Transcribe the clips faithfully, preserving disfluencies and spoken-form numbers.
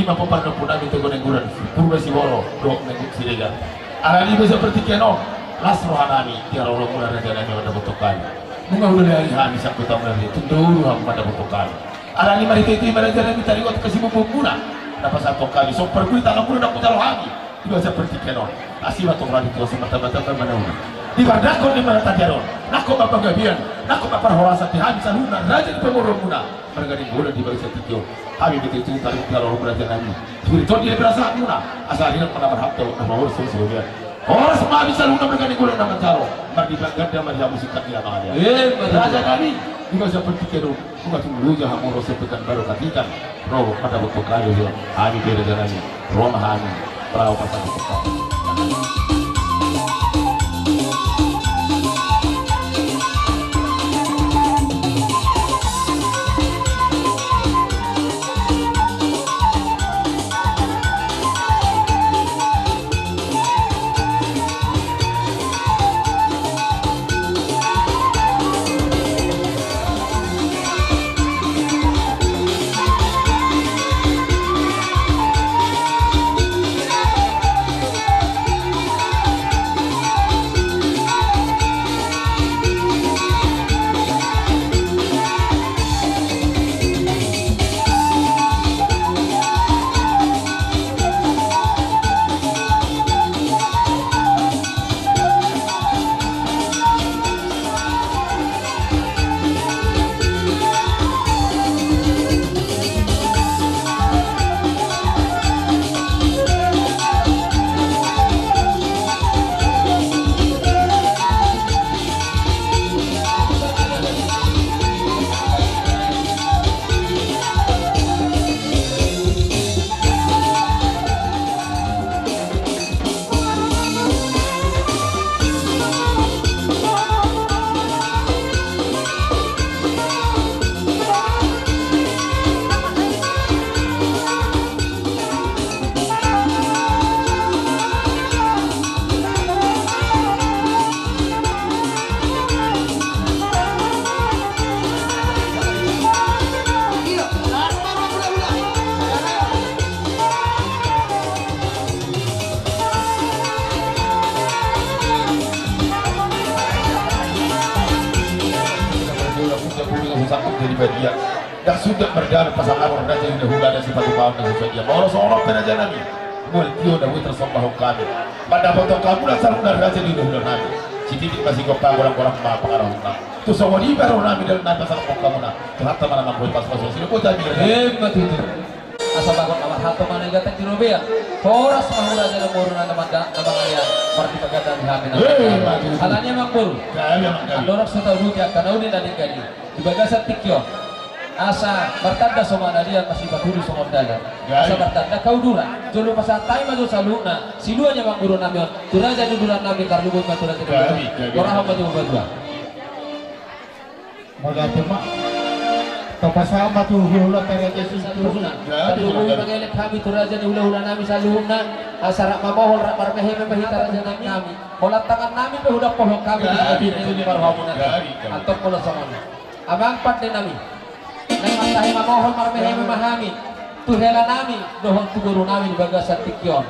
Ima pomparan ni ompunami Toga Nainggolan, Purba Siboro dohot Nainggolan Siregar. Alani i, di bagasan partingkian on, las rohanami di haroromuna rajanami mandapothon hami. Nunga hudoli hami sian hutamuna, tung dao do hamu mandapothon hami. Alani i, marhite i ma rajanami, taringot hasibumbumuna na pasahathon hami, songon pargui tanganmuna na hujalo hami di bagasan partingkian on. Asi ma tong raja i, tuason, martamba-tamba ma nauna di pardenggan ni marhata di ari on. Nangkok ma panggabean, nangkok ma parhorasan di hami saluhutna raja ni pamoruonmuna marga Nainggolan di bagasan tingki on. Hami pe tutu taringot di haroro rajanami, spiriton di perasaanmuna, asa ringan ma na marhata na mahoras songon sirobean. Horas ma hami saluhutna marga Nainggolan na manjalo, mardipa ganda ma di hamu singkat ni amang ale. Eh, betul. Rajanami, di bagasan partingkian on, nunga tung loja hamu ro sian Pekanbaru Katikan, ro mandapothon hami, hami pe rajanami, ro ma hami. Bravo, pasangan. Ndang suda mardalan pasangaphon raja ni hulahula na sipatupaon na so sadia. Molo songon on pe rajanami, mual tio na boi tarsombahon hami mandapothon hamuna saluhutna raja ni hulahulanami. Sititi ma sigompa, golang-golang ma pangarahutna. Tung songon i ma rohanami, dalan nami pasahathon hamuna. Tuhanta ma na manggohi pasupasu, sini bota ni raja. Emma tutu. Asa bagot na marhalto ma na i gata di robean. Horas ma hamu raja na boru na mangalean, mardipa ganda di hami na mangalean. Alani i amangboru, andorang so tauduti angka na uli na denggan i, di bagasan tingki on, asa martanda songon na liat, masipatudu songon dalan. Asa martanda hauduran. Jolo pasahat hami ma jolo saluhutna silua ni amangboru nami on tu raja ni uduran nami, tarlumobi ma tu raja ni uduran nami. Borahon ma tu batua. Mauliate ma. Tapasahat ma tu hulahulanta raja i. Saluhutna. Tarlumobi mangelek hami tu raja ni hulahula nami saluhutna. Asa rap mamohol, rap marmeheme ma hita raja nami. Holan tangan nami pe hudapothon hami di parrohamunan. Antong molo songon i, amang pande nami, naeng mantahi mamohol marmeheme ma hami tu hela nami dohot tu boru nami di bagasan tingki on.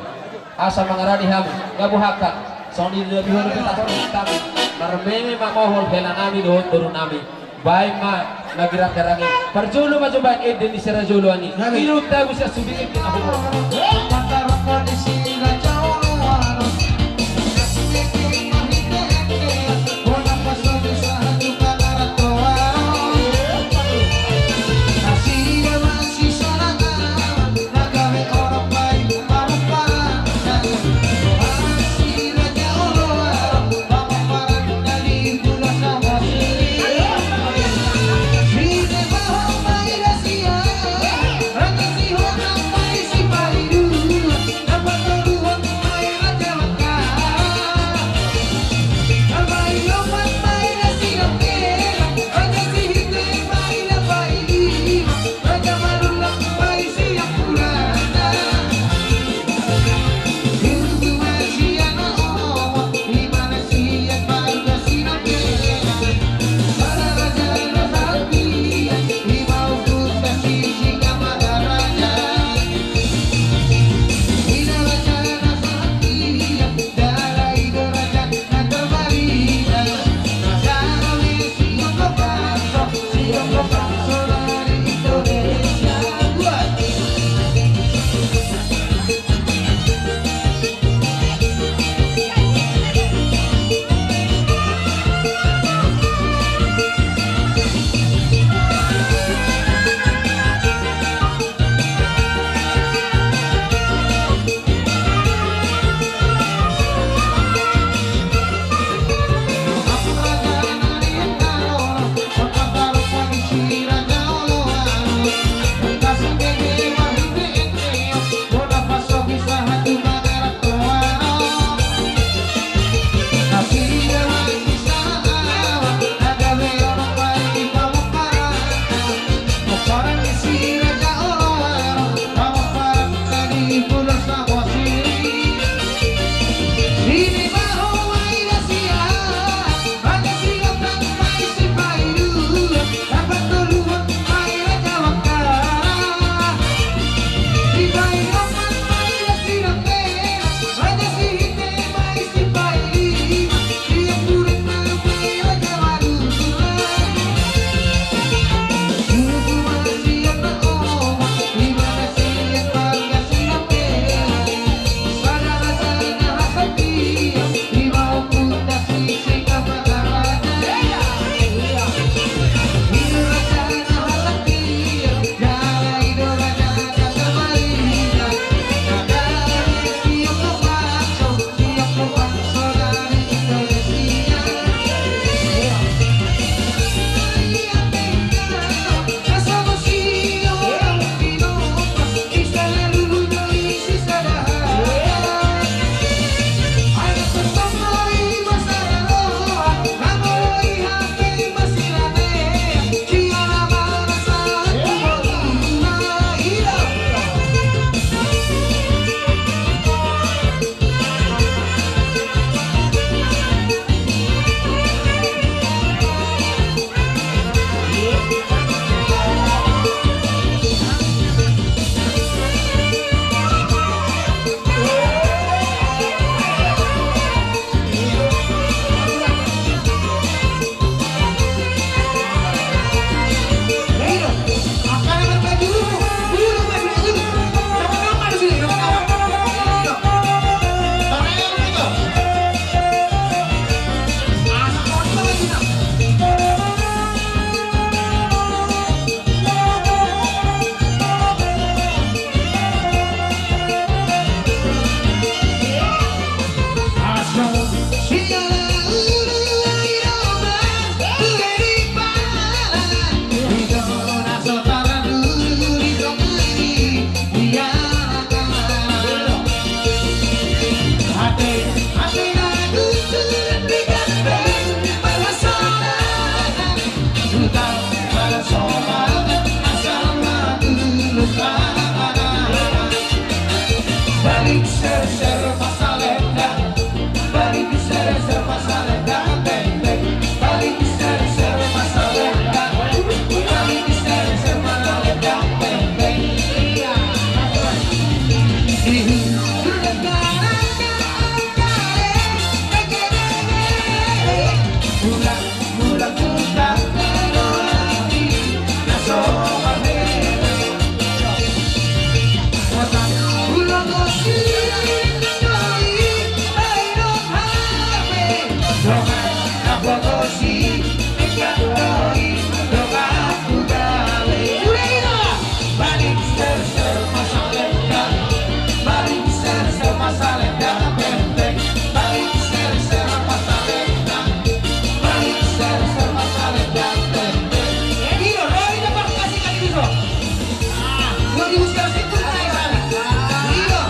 Asa mangaradi hami, nga boha angka songon i, dilehon pe tahe hami marmeheme mamohol hela nami dohot boru nami. Baen ma na girang-girang i. Parjolo ma jo baen ende ni sirajolo an i. Inum tabu sian sude ende na humurung. Dongan na potosi, ingkon do i dongan tu bale. Sude i do. Baling serser masalendang, baling serser masalendang tenteng, baling serser masalendang, baling serser masalendang tenteng. I do, ro i do parkasi kami di so. Ah, dua ribu sebelas itu, ah, i do.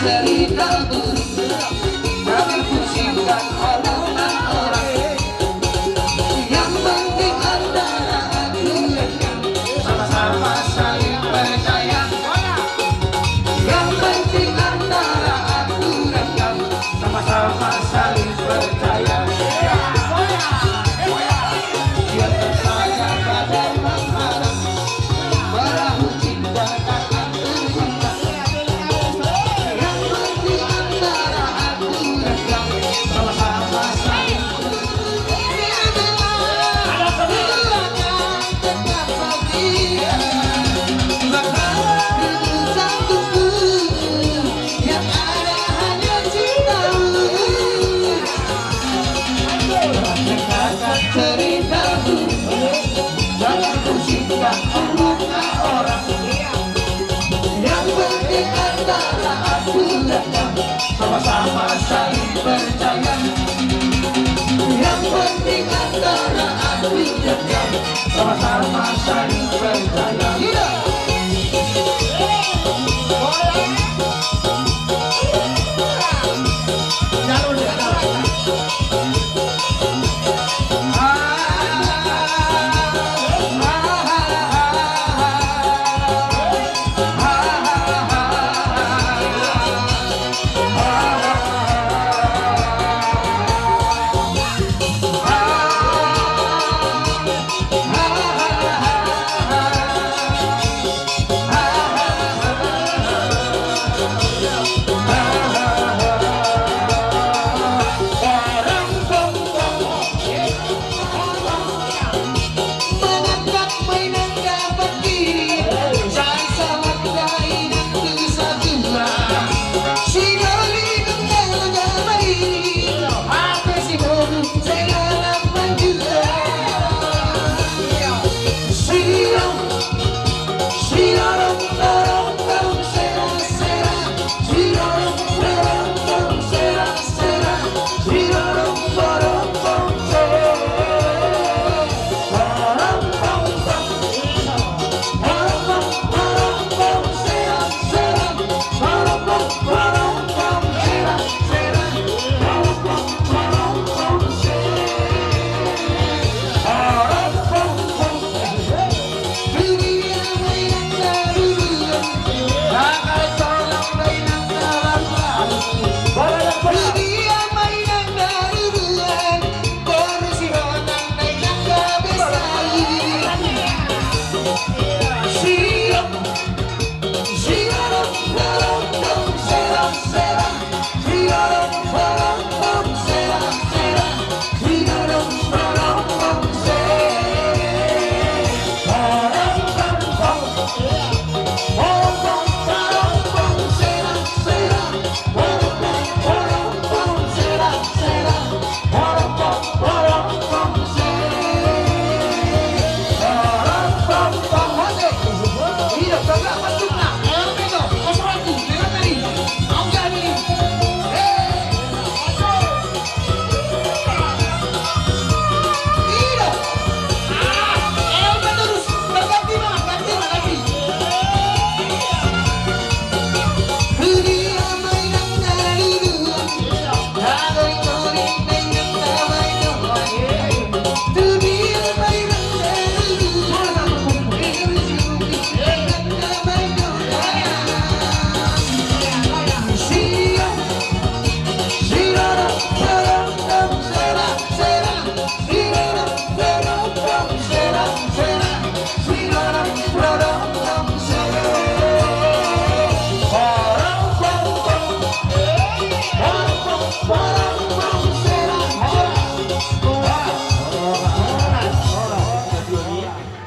Cerita burung, jangan pusingkan omongan orang. Yang penting antara aku dan kamu sama-sama saling percaya. Yang penting antara aku dan kamu sama-sama saling percaya. Biar saja badai menghalang, perahu cinta takkan terguncang. Yang penting antara aku dan kamu sama-sama saling. Yang ada hanya cintamu. Ceritamu, jangan pusingkan omongan orang. Yang penting antara aku dan kamu sama-sama saling percaya. Yang penting antara aku dan kamu sama-sama saling percaya. Iya.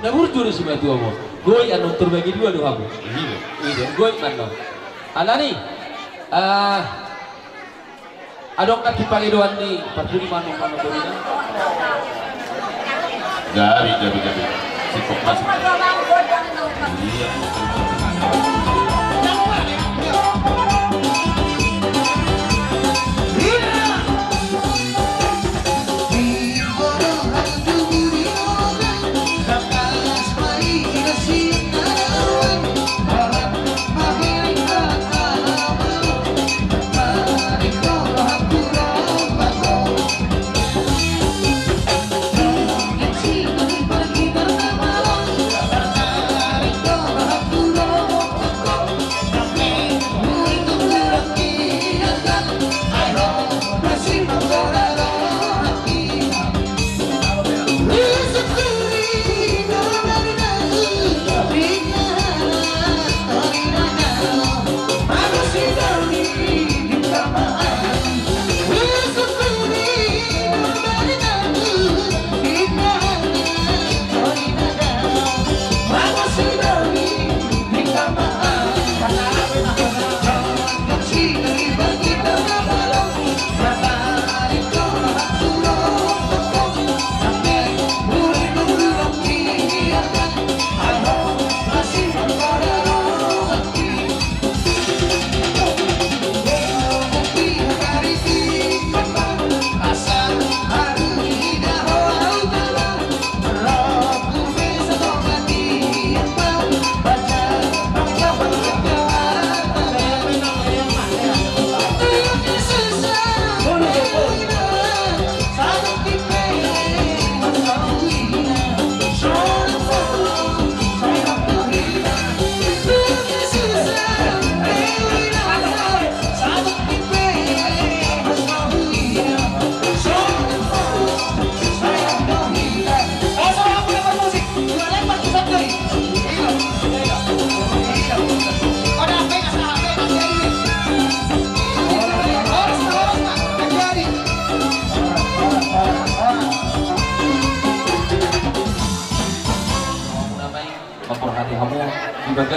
Na burju do simatua on. Goit annon, terbagi dua do hamu. Iya. Iya, goit ma annon. Alani. Ah, adong na di pangidoan ni parpudi manuk manuk. Jadi, jadi, jadi. Sipok masuk. Iya.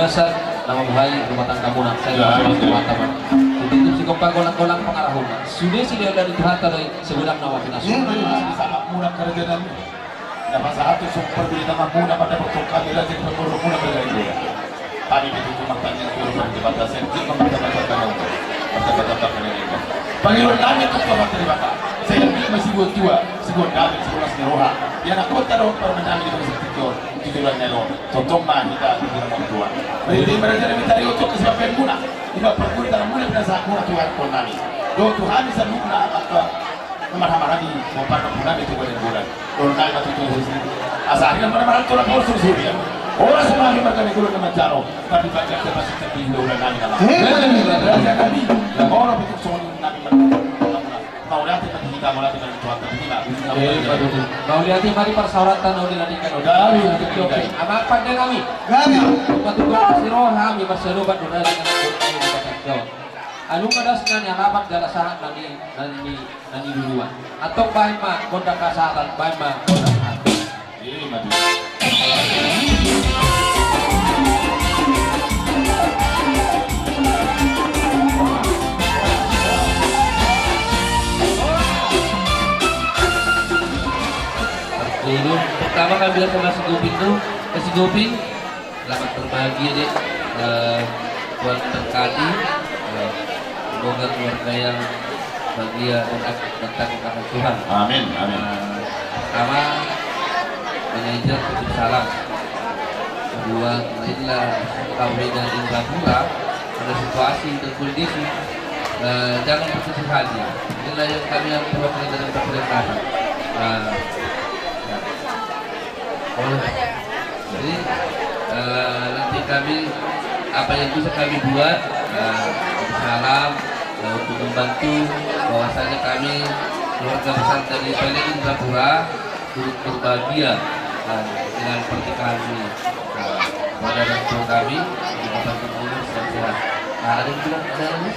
Dasar nama buhai rumah tangga muna, saya masuk ke mata, Bang. Jadi itu si kompak golang-golang pengarahuna. Sudah si dia dari Tuhan tadi sebulan nama pinasuna. Sama muna kerja dan dapat satu sumber beli nama muna pada betul kami lagi pengurus muna bergaya. Kami betul rumah tangga itu rumah di batasan, di batasan, batasan, batasan. Pangiran kami untuk tempat dari bapak. Saya ini masih buat tua, sebuah kami sebelas di roha. Ya, nak kota dong permenang di batasan tidur, tiduran nelo. Tongtong ma hita di dalam Tuhan. Berarti mereka dari minta untuk keselamatan muna. Tidak perlu kita muna, kita saat muna Tuhan pun nami. Do Tuhan bisa muna apa? Nama-nama nami, mau pada muna itu boleh bulan. Kalau nami mati tuh sih. Asal dia mana-mana tuh lapor suruh dia. Orang semua yang makan itu nama jaro. Tapi banyak dia masih sedih udah nami nama. Raja kami, ya orang itu soal nami. Mauliate ma di hita, mauliate ma di Tuhan, ma di hita. Eh, betul. Mauliate ma di parsaoranta na uli na denggan. Gabe. Oke, oke. Ama pande nami. Gabe. Patunggu si roha nami, marsadopan do nami. Anu ma das nani alamat jala sahat nani, nani, nani duluan. Antong baen ma gondang hasalan, baen ma gondang hasalan. Jadi, pertama kami bilang sama si Goping tuh, ke si Goping, selamat berbahagia, Dek. Eh, Tuhan berkati, eh, semoga keluarga yang bahagia dan ak-, bertakwa akan Tuhan. Amin, amin. Eh, pertama, mengajar titip salam. Kedua, inilah kawin dan Indrapura, ada situasi dan kondisi, eh, jangan berkecil hati. Inilah yang kami yang perwakilan dari pemerintah. Eh, ya. Oleh Jadi, eh, nanti kami, apa yang bisa kami buat, eh, salam, eh, untuk membantu bahwasanya kami keluarga besar dari Pele Indrapura turut berbahagia, eh, dengan pernikahan ini. Eh, kepada orang tua kami, untuk membantu umur sehat-sehat. Nah, ada yang bilang, ada lagi?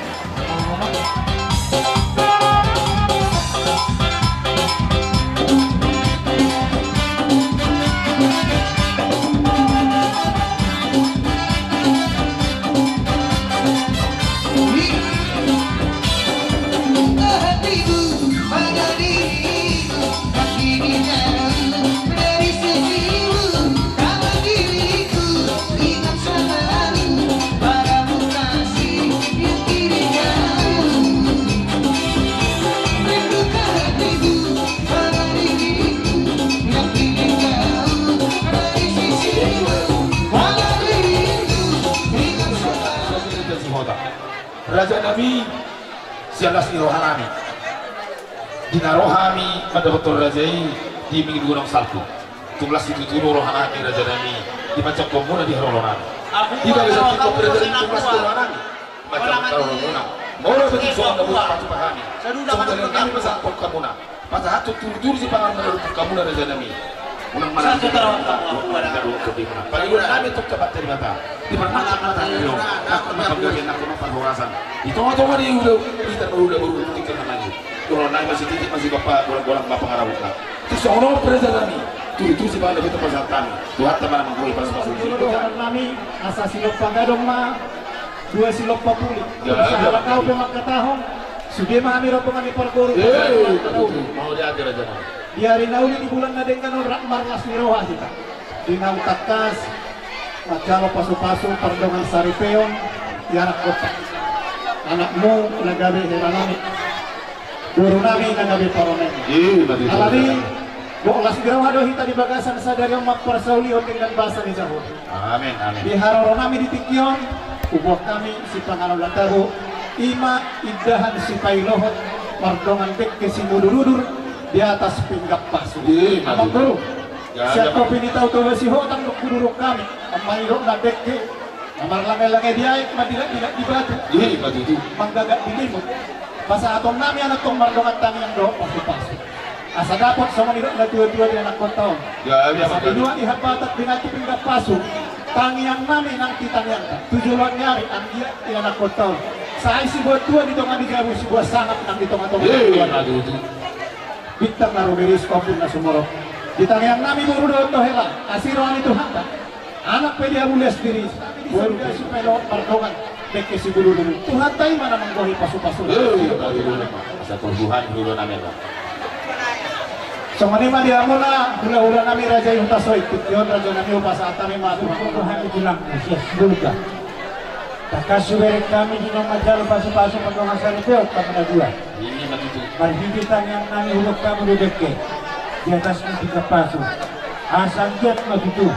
Raja nami, sian las ni roha nami. Di na ro hami mandapothon raja i di minggu gonang salpu. Tung las situtu do roha nami raja nami, di manjangkon muna di haroro nami. Di bagasan tingkos raja nami, tung las do roha nami manjangkon haroro muna. Molo betul soal na buat patupa hami, songon dalan nami manjangkon hamuna. Pasahat tu turu-turu sipanganon na dapot hamuna raja nami. Unang manang. Pangidoan nami tu Tuhan Debata. Di parmata-mata ni ro, nangkon ma panggabean, nangkon ma parhorasan. Di tonga-tonga ni ulaon, di tarbaru-baru, di tingki na maju. Dohonon nami masih titik, masih bapa, bolang-bolang ma pangarahutna. Tu songon on pe raja nami, turu-turu sipanganon na dapot pasahat nami. Tuhanta ma na manggohi pasu-pasu. Dohonon nami, asa silompa gadong ma, dua silompa puli. Sahala au pe mangkatahon, sude ma hami rombongan ni parboru. Mau di hati raja nami. Di ari na uli di bulan na denggan on rap marlas ni roha hita. Di naung tangkas manjalo pasu-pasu pardongan saripeon di anak kota. Anakmu na gabe hela nami, boru nami na gabe parumaen. Alani, gok las ni roha do hita di bagasan sadari on mamparsaulihon denggan basa ni jabu. Amin, amin. Di haroro nami di tingki on, huboan hami sipanganon na tabo, ima indahan sipailohot mardongan dengke simudur-udur di atas pinggan pasu. Amangboru, sian topi ni tao Toba Sihotang do hudurhon hami, mangido na dengke, na marlange-lange di aek, mandilak-dilak di batu, manggagak di limut. Pasahaton nami anakton mardongan tangiang dohot pasu-pasu. Asa dapot songon nidok na tua-tua di anak kota on. Asa di nuaeng di hata Batak, di na di pinggan pasu, tangiang nami nang di tangiangta. Tu joloan ni ari anggiat di anak kota on, sai siboan tua di tonga ni jabu, siboan sangap nang di tonga-tonga ni jabu. Bintang na rumiris, ombun na sumorop. Di tangiang nami boru dohot hela, asi roha ni Tuhanta. Anak pe dia mulias diri. Boru sipelot pardongan dengke si gulugulu. Tuhanta i ma na manggohi pasupasu. Eh, iya, Pak Guru. Asa tumbuhan guru nami, Pak. Songon i ma di hamuna hulahula nami raja i Hutasoit. Tingki on raja nami hupasahat hami ma tu hamuna. Tuhan i tulang sias surga. Tangkas hubereng hami di na manjalo pasupasu pardongan saripeon hamuna dua. Ini ma tutu. Marhite tangiang nami huboan hamu do dengke di atas ni tingki pasu. Asa anggiat ma tutu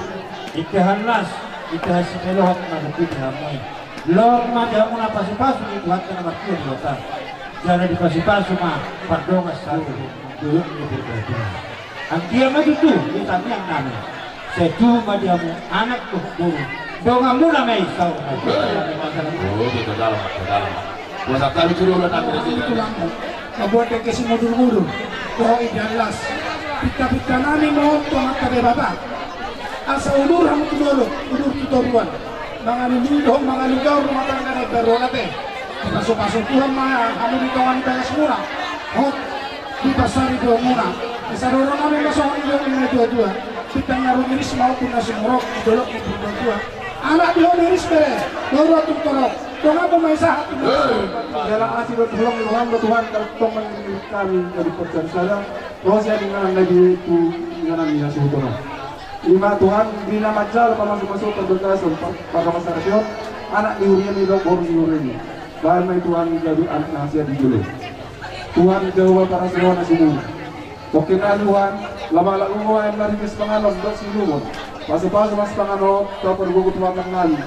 indahan las, indahan sipelohan ma tutu di hamu i. Lohot ma di hamuna pasupasu ni Tuhanta na martua Debata. Jala dipasupasu ma pardongan saripeon. Dolok ni Purba Tuhan. Anggiat ma tutu di tangiang nami. Sai tubu ma di hamu anak dohot boru. Donganmuna ma i saur matua. Oh, betul dalam, betul dalam. Kuasa tahu juru ulang nami. Tulang. Mamboan dengke simudur-mudur. Dohot indahan las. Pinta-pinta nami ma on tu Amanta Debata. Asa udur hamu tu dolok, udur tu toruan. Mangalului dohot mangalugaon rumah tangga na imbaru on ate. Dipasupasu Tuhan ma hamu di tonga ni bagasmuna. Hot. Di pasaripeonmuna. Asa dohonon nami ma songon nidok ni natua-tua. Bintang na rumiris ma ombun na sumorop di dolok ni Purba Tuhan. Anak di ho miris bere, boru antum torop. Donganmu ma i sahat. Jala asi dohot holong ni rohaM do Tuhan, tongtong mangiring hami jadi parsada-sada. Ro sian inganan na di tu inganan ni hasuhuton on. I ma Tuhan, di na manjalo pamasu-pasu parbagason pardongan saripeon, anak ni huriaM i dohot boru ni huriaM i. Bahen ma i Tuhan gabe anak na hasea di jolo. Tuhan, jahowa parasi roha na sumurung. Tongkin nai Tuhan, lamalak lumobi ma i marhite sipanganon dohot siinumon. Pasupasu ma sipanganon on, tau pargogo tu hatang nami.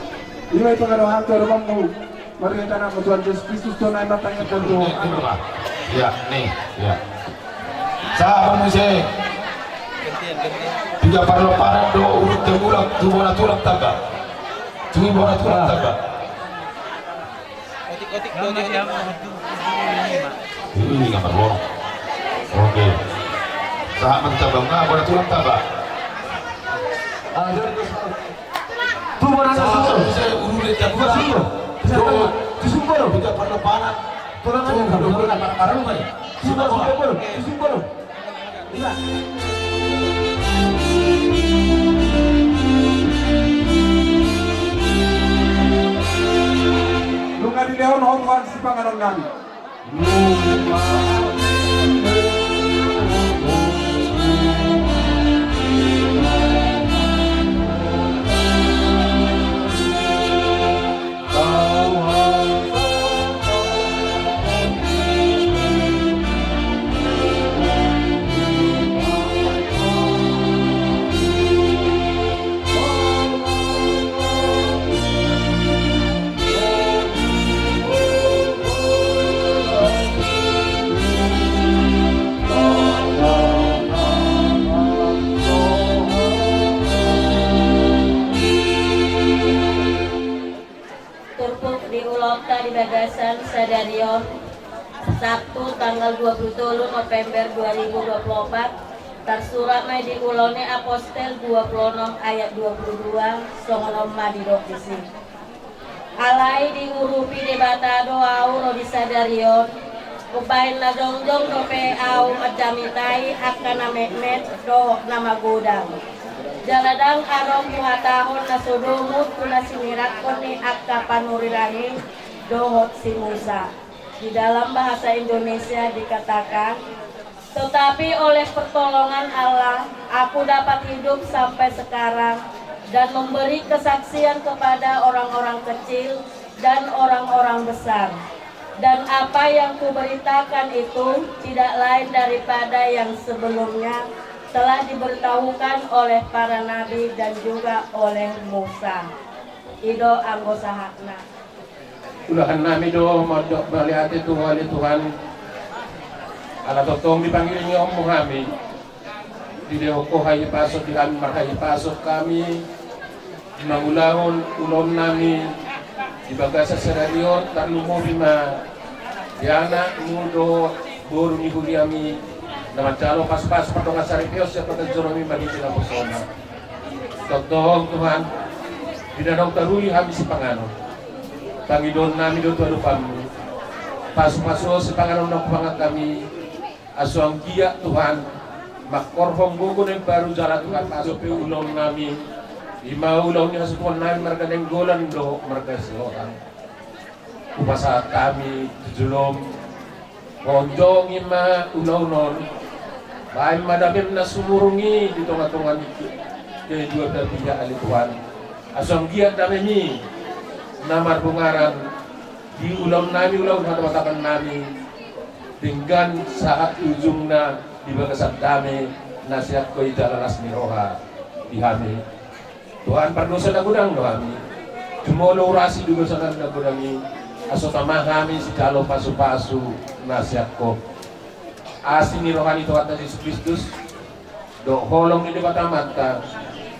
I ma i pangadohan tu adopanMu. Marhite AnakMu Tuhan Jesus Kristus, Tuhan nai martangiang dohot. Iya, nih, iya. Sahat ma muse. Piga parlomparan do urut te mulak tu bona tulang tamba. Tu bona tulang tamba. Ini gambar bola. Oke. Sahat ma tu tamba, bona tulang tamba. Tu bona tulang tamba. Sahat ma muse urut te mulak. Tu bona tulang tamba. Tu bona tulang tamba. Tulang tamba. Tu bona tulang tamba. Nunga dilehon ho Tuhan sipanganon nami. Turpuk di ulaonta di bagasan sadari on, Sabtu tanggal dua puluh tolu November dua ribu dua puluh empat, tarsurat ma i di Ulaon ni Apostel dua puluh enam ayat dua puluh dua, songon on ma didok disi. Alai diurupi Debata do ahu ro di sadari on, umbahen na jongjong dope ahu manjamitai angka na metmet dohot na magodang. Jala ndang adong huhatahon na so domut tu na sinirathon ni angka panurirang i dohot si Musa. Di dalam bahasa Indonesia dikatakan, tetapi oleh pertolongan Allah, aku dapat hidup sampai sekarang dan memberi kesaksian kepada orang-orang kecil dan orang-orang besar. Dan apa yang kuberitakan itu tidak lain daripada yang sebelumnya telah diberitahukan oleh para nabi dan juga oleh Musa. I do anggo sahatna. Ulaon nami do mandok mauliate tu Ho ale Tuhan. Ala tongtong di pangiringionMu hami. Dilehon Ho hahipason di hami, marhahipason hami mangulahon ulaon nami di bagasan sadari on, tarlumobi ma di anakMu dohot boru ni huriaMi na manjalo pasupasu pardongan saripeon sian bagas joro nami marhite naposona. Tongtong Tuhan, di na naung taruli hami sipanganon, pangidoon nami do tu adopanMu, pasupasu sipanganon na hupangan hami, asa anggiat Tuhan, mangkorhon gogo na imbaru jala Tuhan pasu pe ulaon nami, I ma ulaon ni hasuhuton nami marga Nainggolan dohot marga Sihohang. Hupasahat hami tu jolom, jongjong i ma ulaon on. Bahen ma damem na sumurung i di tonga-tonga ni kedua belah pihak, ale Tuhan. Asa anggiat damemi na marbungaran di ulaon nami, ulaon hatopatopan nami, denggan sahat ujungna di bagasan dame na sian Ho i jala las ni roha di hami. Tuhan, pardosa na godang do hami, jumolo urasi dosa nami na godang i, asa tama hami sijalo pasu-pasu na sian Ho. Asi ni roha ni Tuhanta Jesus Kristus, dohot holong ni Debata Amanta,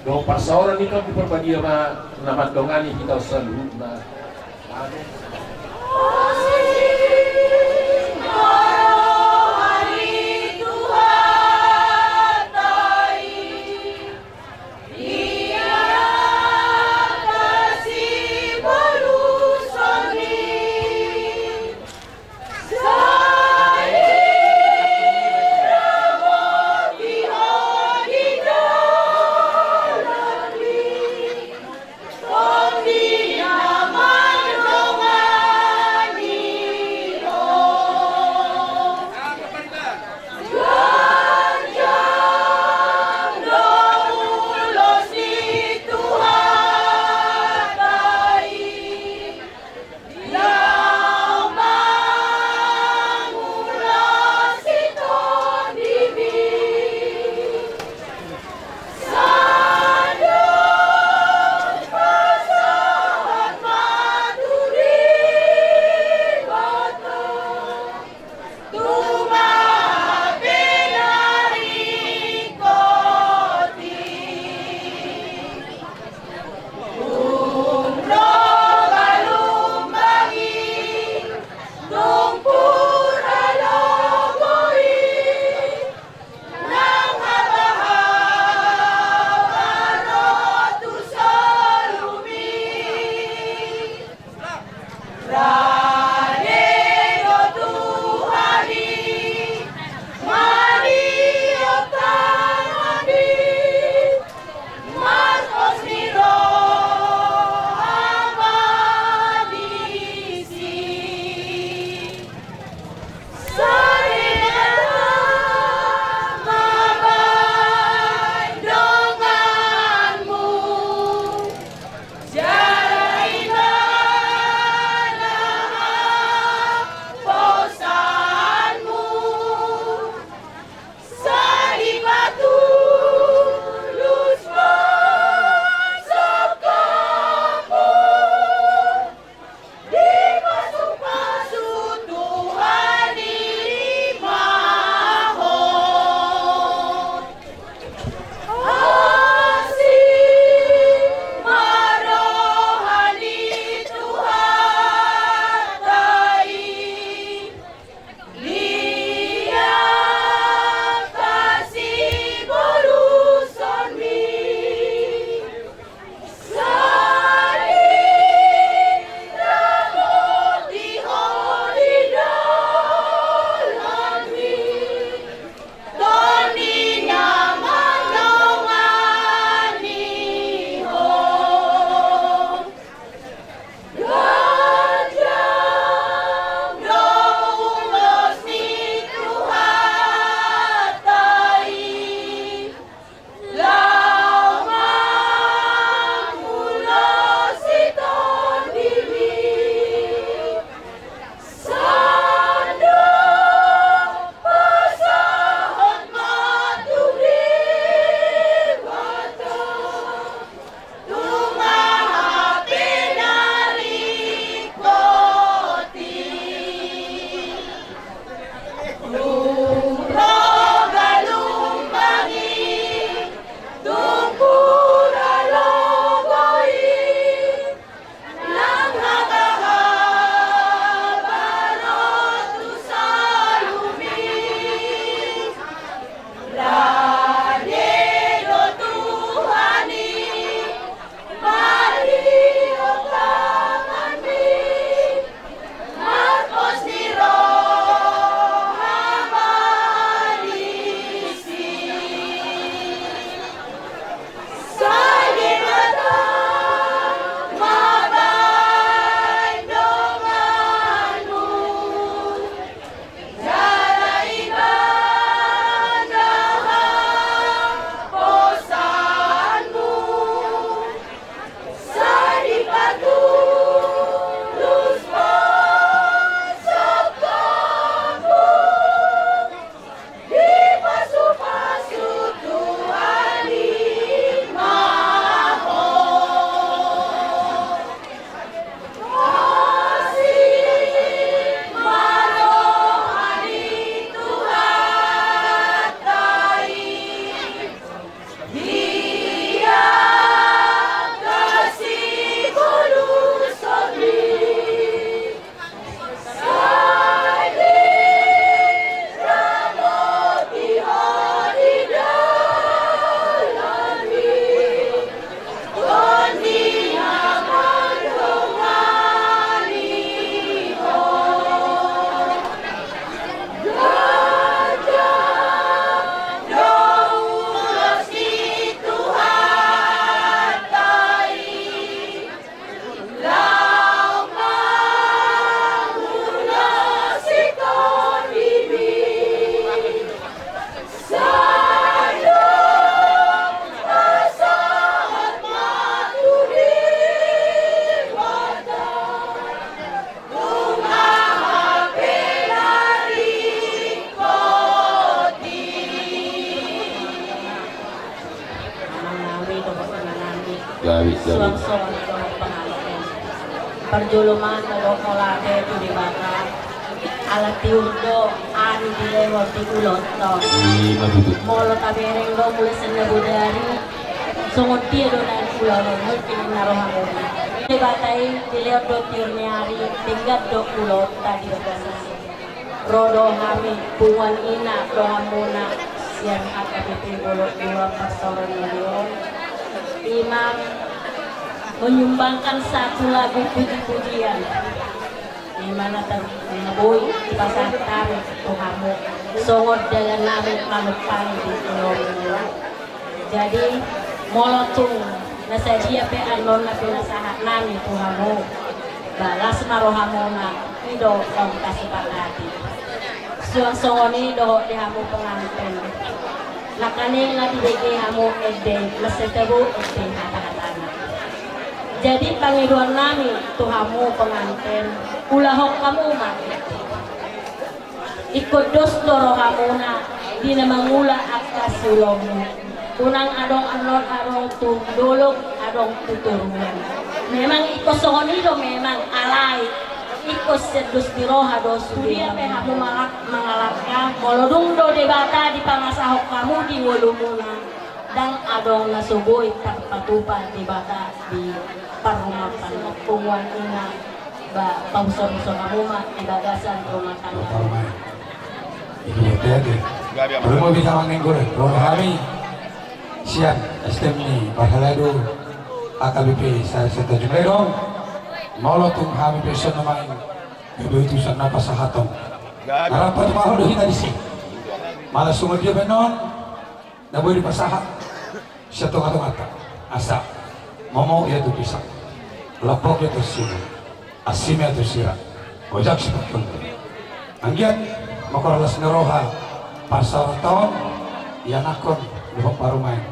dohot parsaoran ni Tondi Parbadia ma na mandongani hita saluhutna. Amen. Suang songon i dohot panganten. Parjolo ma tadok mauliate tu Debata, ala tiur do ari dilehon di ulaonta on. Ima tutu. Molo tabereng do mulai sian na bodari, songon dia do naeng ulaon on, mungkin na rohamuna. Debata i dilehon do tiur ni ari, denggan do ulaonta di bagasan i. Ro do hami punguan ina dohot hamuna sian H K B P Bolok Dua Parsaoran Maliorong, ima menyumbangkan satu lagu puji-pujian, ima na tar-, na boi dipasahat hami tu hamu songon dalan nami manumpangi di ulaonmuna. Jadi, molo tung na sadia pe annon na pinasahat nami tu hamu, ba las ma rohamuna, i do naung tasepakati. Suang songon i dohot di hamu panganten. Nangkaning na dibege hamu ende, mansai tabo ende hata-hatana. Jadi, pangidoan nami tu hamu panganten, ulahon hamu ma ende. Ingkon dos do rohamuna di na mangula angka siulaonmu. Unang adong annon adong tu dolok, adong tu toruan. Memang ingkon songon i do memang, alai ingkon sian dos ni roha do sude. Sude pe hamu mangalangka, molo dung do Debata dipangasahon hamu di ngolumuna, ndang adong na so boi tarpatupa Debata di parrumahan, punguan ina. Ba, pausor-usor hamu ma di bagasan rumah tangga. Rumah rumah. Itu dia, dia, dia. Belum mau bisa manenggol, rumah kami. Siap, S T M ni, parhalado, A K B P, saya, saya tajung ledong. Molo tung hami pe songon i ma. Itu, itu sana pasahaton. Harapan mahal do hita di sini. Malah semua dia benon. Na boi dipasahat sian tonga-tonganta, asa momok ia tu pisang, lambok ia tu sima, asi ma ia tu sira, ojak sipakon. Anggiat mangkorhon las ni roha parsaoranta on, ianakhon dohot parumaen.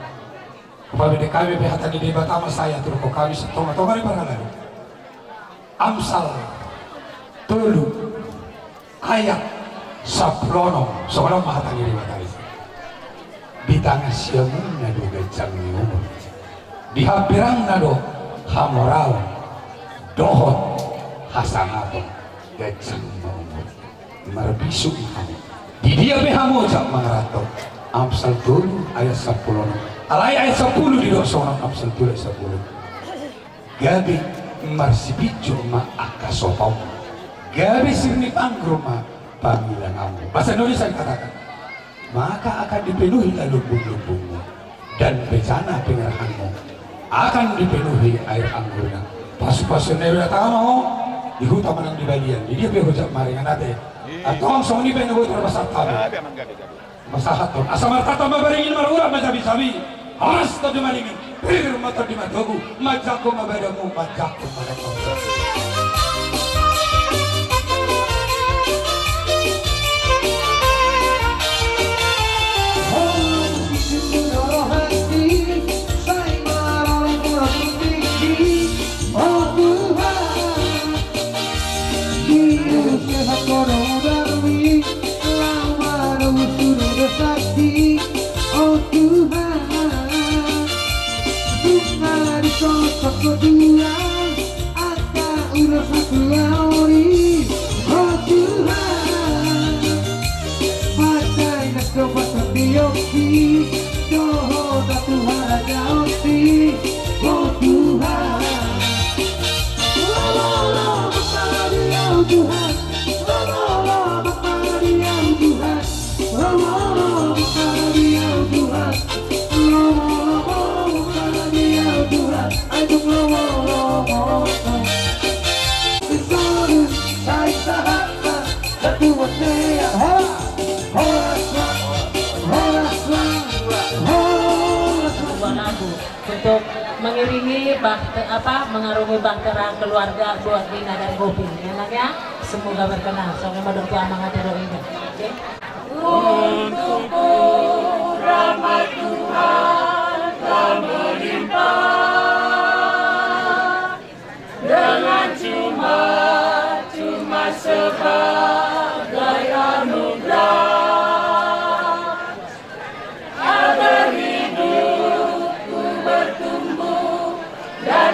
Hupaendehon hami pe hata ni Debata ma sai aturhon hami sian tonga-tonga ni parhalado. Amsal tolu ayat sampulu onom, songon on ma hata ni Debata i. Di tangan siamunna do ganjang ni umur, di hambirangna do hamoraon dohot hasangaton, ganjang ma umur. Marbisuk ma hamu, di dia pe hamu ojak mangaranto. Amsal tolu ayat sampulu onom. Alai ayat sampulu didok songon on, Amsal tolu ayat sampulu. Gabe marsipinjor ma angka sopaonmu, gabe sirni panggur ma pamilanganmu. Bahasa Indonesia dikatakan, maka akan dipenuhilah lumbung-lumbungmu, dan bejana pengerahanmu akan dipenuhi air anggurnya. Pasu-pasu ni Debata ma ho, di huta manang di balian, di dia pe ho ojak maringan ate. Antong songon i pe na boi tarpasahat hami. Pasahathon, asa martata ma baringin, marurat ma jabi-jabi, horas tondi maringin, pir ma tondi matogu, manjangkon ma badanmu, manjangkon ma badanmu. Oh Tuhan, hidup sehat kono darwi, lama nunggu sudah sakti. Oh Tuhan, bunga di sosok kedua, angka ulos aku lauri. Oh Tuhan, matai nas dohot na dioksi, dohot na tu harajaon si. Oh Tuhan, untuk mengiringi bahtera, apa, mengarungi bahtera keluarga buat di Nagar Goping. Ya, Nang, ya? Semoga berkenan. Songon i ma dohot tu amang ate do i. Oke. Untukku rahmat Tuhan telah melimpah dengan cuma-cuma sebagai anugerah. Agar hidupku bertumbuh dan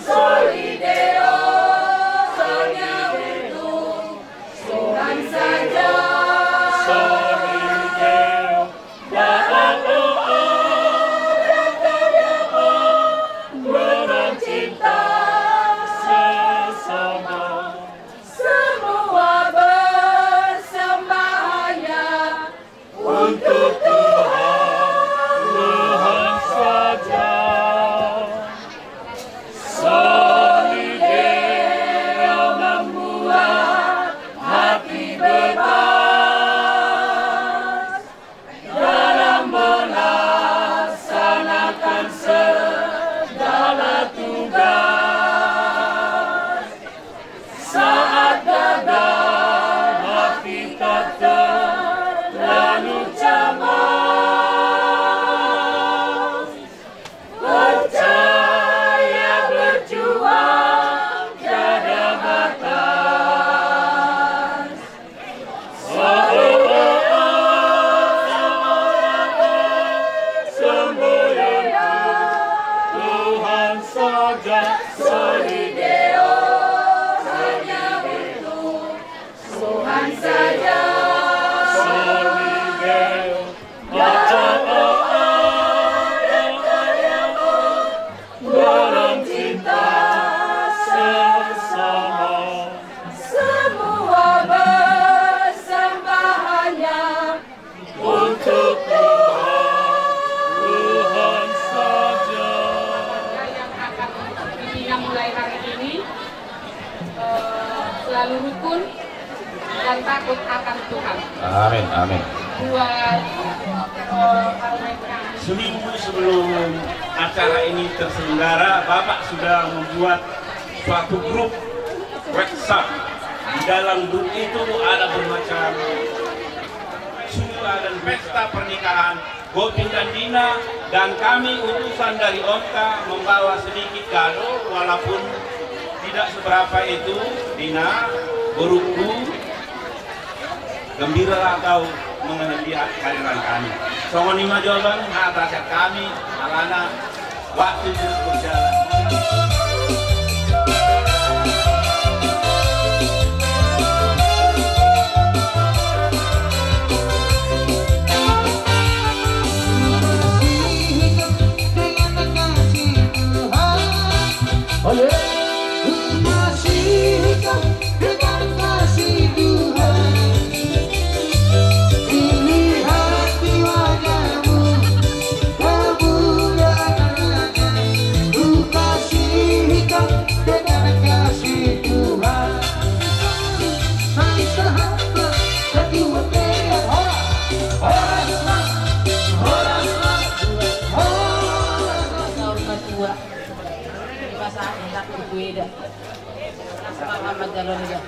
Soli Deo, hanya untuk Tuhan saja. Soli Deo, maaf, oh, oh, dan karyamu menang cinta sesama. Semua persembahannya untuk Tuhan, Tuhan saja. Soli Deo, membuat hati bebas dalam melaksanakan segala tugas. Saat gagal, hati tak terlalu cemas. Percaya berjuang tiada batas. Tuhan saja. Soli Deo, hanya untuk Tuhan saja. Soli Deo, maaf, oh, oh, dan karyamu menang cinta sesama. Semua persembahannya untuk Tuhan, Tuhan saja. Yang akan dipilih mulai hari ini, eh, selalu rukun dan takut akan Tuhan. Amin, amin. Buat, eh, seminggu sebelum acara ini terselenggara, Bapak sudah membuat suatu grup WhatsApp. Di dalam grup itu ada bermacam sura dan pesta pernikahan Gopin dan Dina, dan kami utusan dari Onta membawa sedikit kado, walaupun tidak seberapa itu, Dina, boruku, gembiralah kau mengenai kehadiran kami. Songon i ma jolo hata sian kami, alana waktu terus berjalan. Dengan kasih Tuhan, dilihat di wajahmu, kemuliaan Raja, ku kasihkan dengan kasih Tuhan. Sai sahat ma, ketua P R, horas, horas ma, horas ma, horas ma. Saur matua. Pasahat hak di kueda. Selamat jalan ya.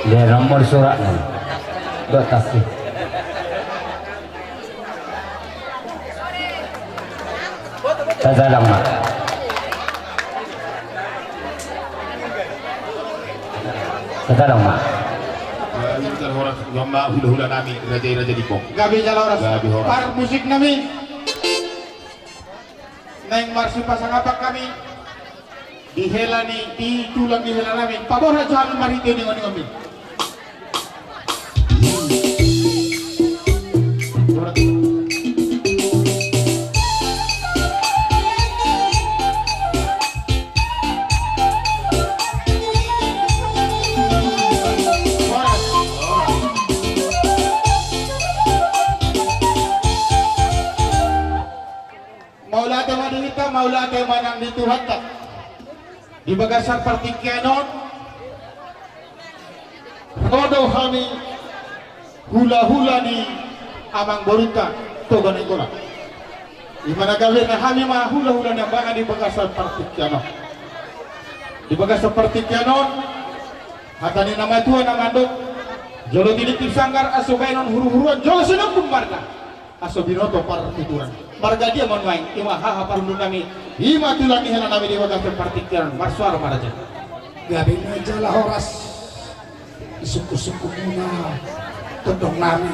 Dia nomor suratna. Dua tas. Tadalong ma. Tadalong ma. Jala horas ma hula-hula nami, raja i raja ni pong. Gabe jala horas. Gabe horas. Parmusik nami. Naeng marsipasangapan hami di hela ni, di tulang ni hela nami. Paborhat jo hami marhite ningoningomi. Mauliate ma di hita, mauliate ma nang di Tuhanta. Di bagasan partingkian on, ro do hami hulahula ni amangborunta Toga Nainggolan. I ma na gabe na hami ma hulahula ni ambaga di bagasan partingkian on. Di bagasan partingkian on, hata ni na matua na mandok, Jolo tiniptip sanggar, aso baenon huruhuruan, jolo sinungkun marga, aso binoto partuturan. Marga dia ma nuaeng? I ma haha parhundul nami, i ma tulang ni hela nami di bagasan partingkian on. Marsoara ma raja. Gabe ma jala horas. Disungkunsungkun muna tondong nami.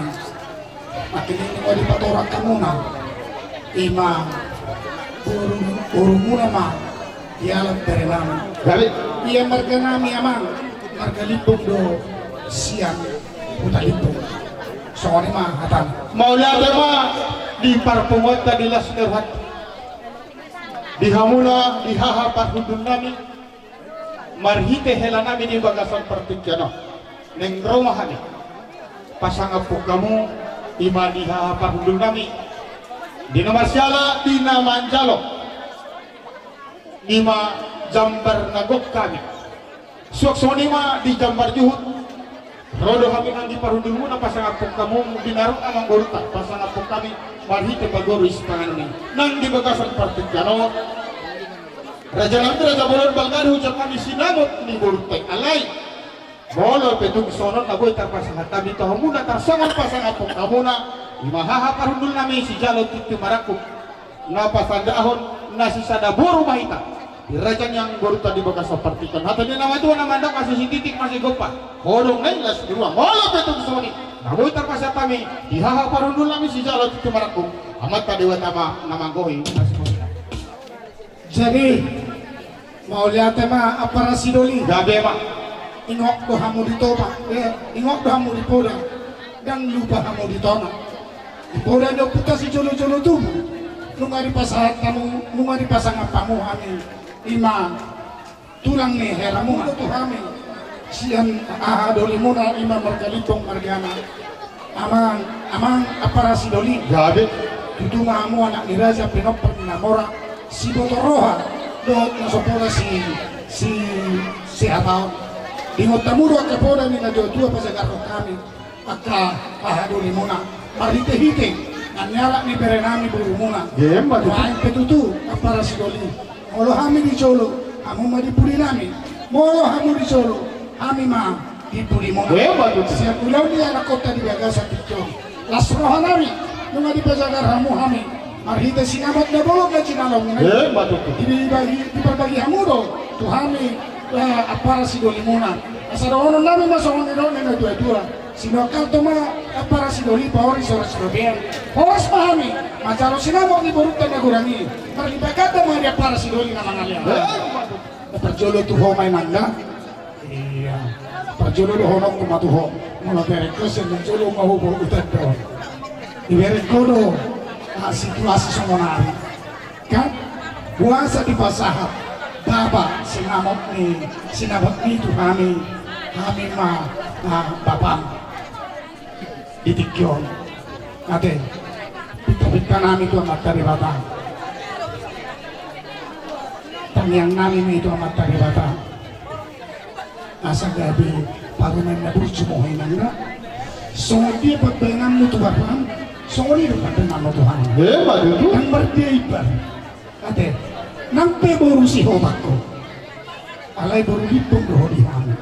Makin ini mau dipatorang hamuna. I ma boru, boru muna ma dialap bere nami. Gabe. Ia marga nami amang, marga Limbong do sian Huta Limbong. Songon i ma hatana. Mauliate ma di parpunguanta, di las ni rohanta, di hamuna, di haha parhundul nami. Marhite hela nami di bagasan partingkian on, naeng ro ma hami pasangaphon hamu, i ma di haha parhundul nami, di na marsiala, di na manjalo, i ma jambar na gok hami. Suang songon i ma di jambar juhut. Ro do hami nang di parhundul muna pasangaphon hamu, di na ro amang borunta pasangaphon hami marhite pagoru i sipanganon i. Nang di bagasan partingkian on, raja nami, raja bolon, balga do hujang hami sinamot ni borunta i. Alai molo pe tung songon na boi tarpasahat hami tu hamuna tarsongon pasangaphon hamuna, i ma haha parhundul nami sijalo tintin marangkup. Na pasandahon na sisada boru ma hita. Di raja ni amang borunta di bagasan partingkian on. Hata ni na matua na mandok, aso sititik ma sigompa. Hodong nai las ni roha. Molo pe tung songon i na boi tarpasahat hami, di haha parhundul nami sijalo tintin marangkup, Amanta Debata ma na manggohi. Jadi mauliate ma ampara sidoli. Gabe ma. Ingot do hamu di toba, eh, ingot do hamu di poda, ndang lupa hamu di tona. Di poda ni ompunta sijolojolo tubu, nunga dipasahat hamu, nunga dipasangap hamu hami, i ma tulang ni hela muna tu hami sian haha doli muna, i ma marga Limbong margana. Amang, amang ampara sidoli. Gabe. Tutu ma hamu anak ni raja, pinompar ni na mora, siboto roha dohot na so pola si, si, sihabaon. Diingot hamu do angka poda ni natuatua pajagarhon hami angka haha doli muna marhitehite na nialap ni bere nami boru muna. Gabe ma tutu. Nuaeng pe tutu ampara sidoli. Molo hami di jolo, hamu ma di pudi nami. Molo hamu di jolo, hami ma di pudi muna. Emma tutu. Sian ulaon ni anakkonta di bagasan tingki on, las roha nami nunga dipajagar hamu hami marhite sinamot na bolon na jinalongi nami. Emma tutu. Dibagi, diparbagi hamu do tu hami, eh, ampara sidoli muna. Asa dohonon nami ma songon nidok ni natuatua. Sinoak halto ma ampara sidoli, pahoris horas robean. Horas ma hami manjalo sinamot ni borunta na godang i. Marlipatganda ma di ampara sidoli na mangalean. Na parjolo tu ho ma inangga. Ia, parjolo dohononku ma tu ho. Molo bereng ho sian na jolo ma ho, boi hutanda on. Dibereng ho do, ah, situasi songon ari. Kan boasa dipasahat bapa sinamot ni, sinamot ni tu hami, hami ma, ah, bapam di tingki on. Ate, pintapinta nami tu Amanta Debata. Tangiang nami ma i tu Amanta Debata. Asa gabe parumaen na burju ma ho inangga. Songon dia pambahenanmu tu bapam, songon i do pambahenanmu tu hami. Emma tutu. Nang mardia imbar, ate, nang pe boru sihobak ho, alai boru Limbong do ho di hami.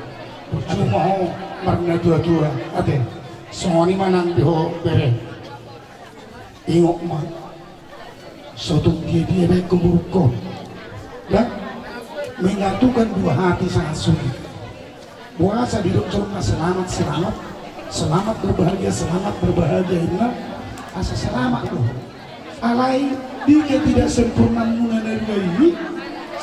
Burju ma ho marnatuatua, ate. Songon i ma nang di ho bere. Ingot ma, so tung dia-dia baen ho borungkon. Dah, menyatukan dua hati sangat sulit. Boasa didok jolma selamat, selamat, selamat berbahagia, selamat berbahagia, inna, asa selamat do. Alai di ketidaksempurnaanmuna na dua i,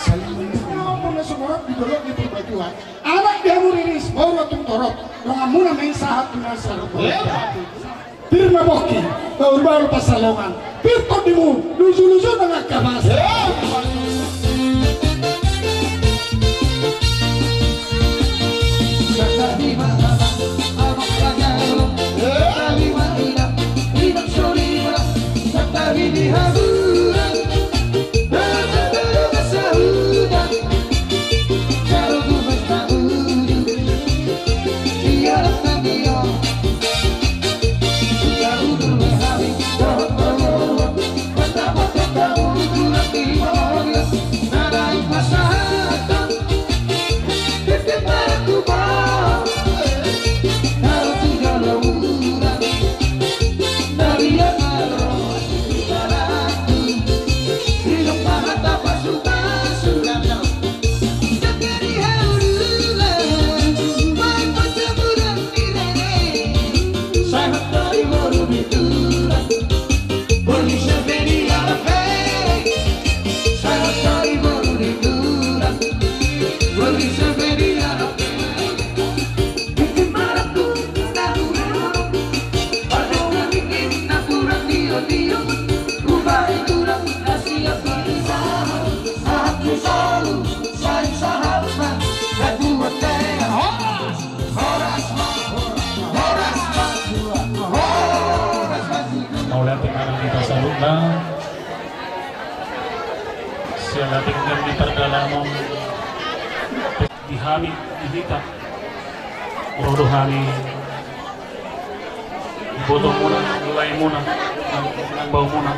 saling mendukung. Songon na sumorop di dolok ni Purbatua. Anak di hamu riris, boru tung torop, donganmuna ma i sahat tu na sarupa. Pir ma pongki, bahulbahul pansalongan, pir tondimu, lujuluju nang angka basa. Lapikan di pardalanan di hami, di hita. Ro do hami, iboto muna, ilai muna, nang bau muna.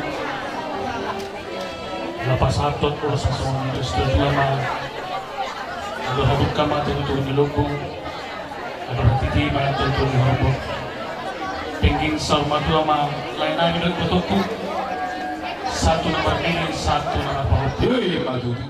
Lapas atot ulos masong Kristus nama. Ado hadukka mata di tuan di lubung. Ado hatiti mata di tuan di horbo. Pengging saur matua ma lae nami dohot ibotongku. Satu na marnini, satu na marpahompu. Hei, matutu.